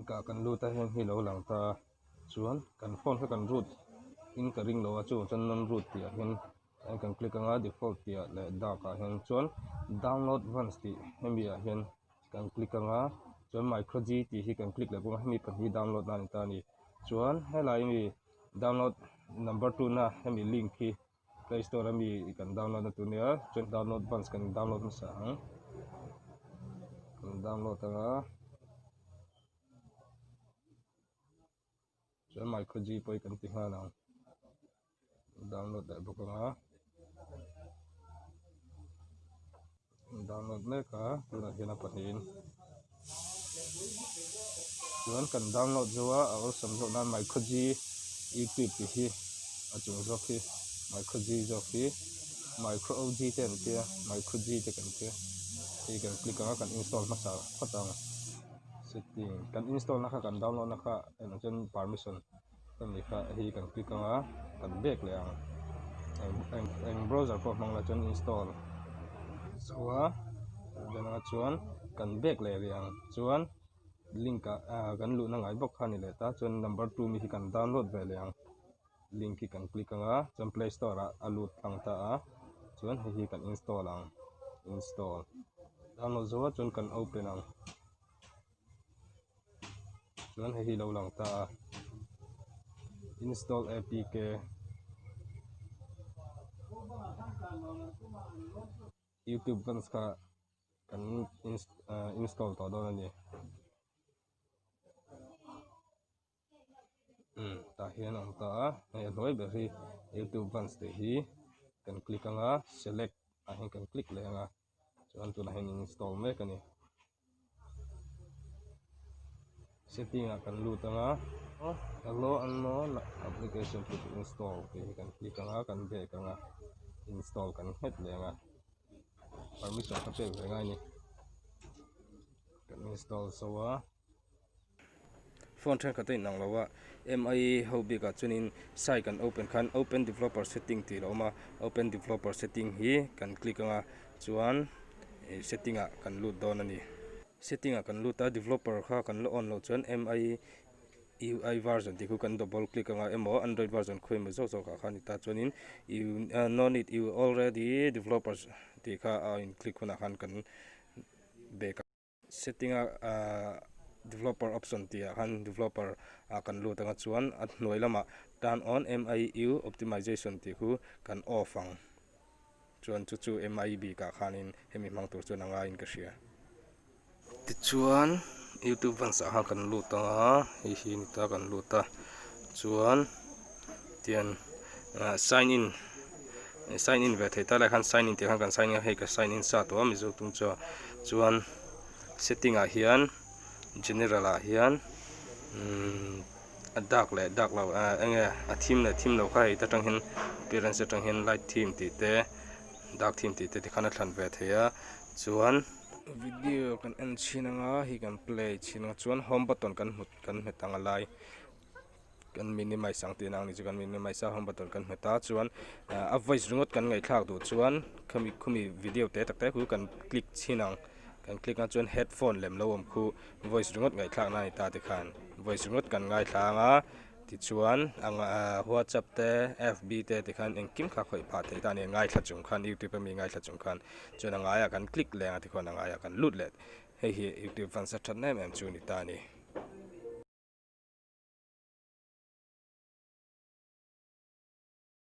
Kah kan lut a heng hi lo lang ta chuan kan phone kha kan root in ka ring lo a chuvang chuan non root tih ah hian kan click anga default tih ah leh dark ah hian chuan download once tih hemi ah hian kan click anga chuan micro g tih hi kan click leh bawk a hemi pahnih hi download na a ni ta a ni chuan helai mi download number 2 na hemi link hi Play store a mi kan download na tur nia chuan download once kan download hmasa ang kan download anga chuan micro g pawh hi kan ti nghal ang download leh bawk anga download mek a tunah hian a pahnihin chuan kan download zo a a awlsam zawk nan micro g youtube tih hi a chung zawk hi micro g zawk hi micro og te an tia micro g te kan tia hei kan click ang a kan install hmasa phawt ang setting kan install na kha kan download na kha engah chuan permission hemi kha hi kan click ang a kan back leh ang eng eng eng browser pawh hmang la chuan install chho a dan anga chuan kan back leh rih ang chuan link ah ah kan luhna ngai bawk kha a ni leh ta chuan number 2 mi hi kan download ve leh ang link hi kan click ang a chuan play store ah a lut tlang ta a chuan hei hi kan install ang install download zo a chuan kan open ang. Chuan hei hi lo lang ta a install apk youtube fans kha kan install tawh dawn a ni umm tah hian a awm ta a hei a hnuai ber hi youtube fans tih hi kan click anga select ah hian kan click leh anga chuan tunah hian install mek a ni. Setting ah kan lut anga allow unknown application to install tih hi kan click anga kan back anga install kan nghet leh anga permission kha pek ve ngai a ni kan install zo a. Phone thenkhat a inang lo a, mi ho bikah chuanin sai kan open khan open developer setting tih a lo awm a, open developer setting hi kan click anga chuan ih setting ah kan lut dawn a ni. Setting ah kan lut a, developer kha kan la on loh chuan mi ui version tih khu kan double click anga emaw android version khawi emaw zawk zawk ah khan ni ta chuanin no need you already developers tih kha a in click hunah khan kan back a. Setting a ahh developer option tih ah khan developer ah kan lut anga chuan a hnuai lamah turn on M_I_U optimization tih khu kan off ang chuan chu chu M_I bikah khanin hemi hmang tur chuan a ngaiin ka hria. Tichuan youtube fans ah khan kan lut anga hei hi ni ta kan lut a chuan tian ah sign in sign in ve thei ta lai khan sign in tih khan kan sign in a hei ka sign in sa tawh a mizo tum chuan chuan setting ah hian general ah hian umm a dark leh dark lo ah eng nge a thim leh thim lo kha hei ta tang hian appearance atang hian light theme tih te dark theme tih te tikhan a thlan ve thei a chuan video kan en chhin anga hei kan play chhin anga chuan home button kan hmu kan hmet ang a lai. Kan minimize ang tihna ang ni chu kan minimize a home button kan hmet a chuan a voice ringawt kan ngaihthlak duh chuan khami khumi video te tak tak khu kan click chhin ang kan click ang chuan headphone lem lo awm khu voice ringawt ngaihthlak na a ni ta tikhan voice ringawt kan ngaithla ang a tichuan ang ah whatsapp te fb te tikhan engkim kha khawih phah theih ta a ni ngaithla chung khan youtube ami ngaithla chung khan chuan a ngaiah kan click leh ang a tikhuan a ngaiah kan lut leh hei hi youtube fans a thatna em em chu a ni ta a ni.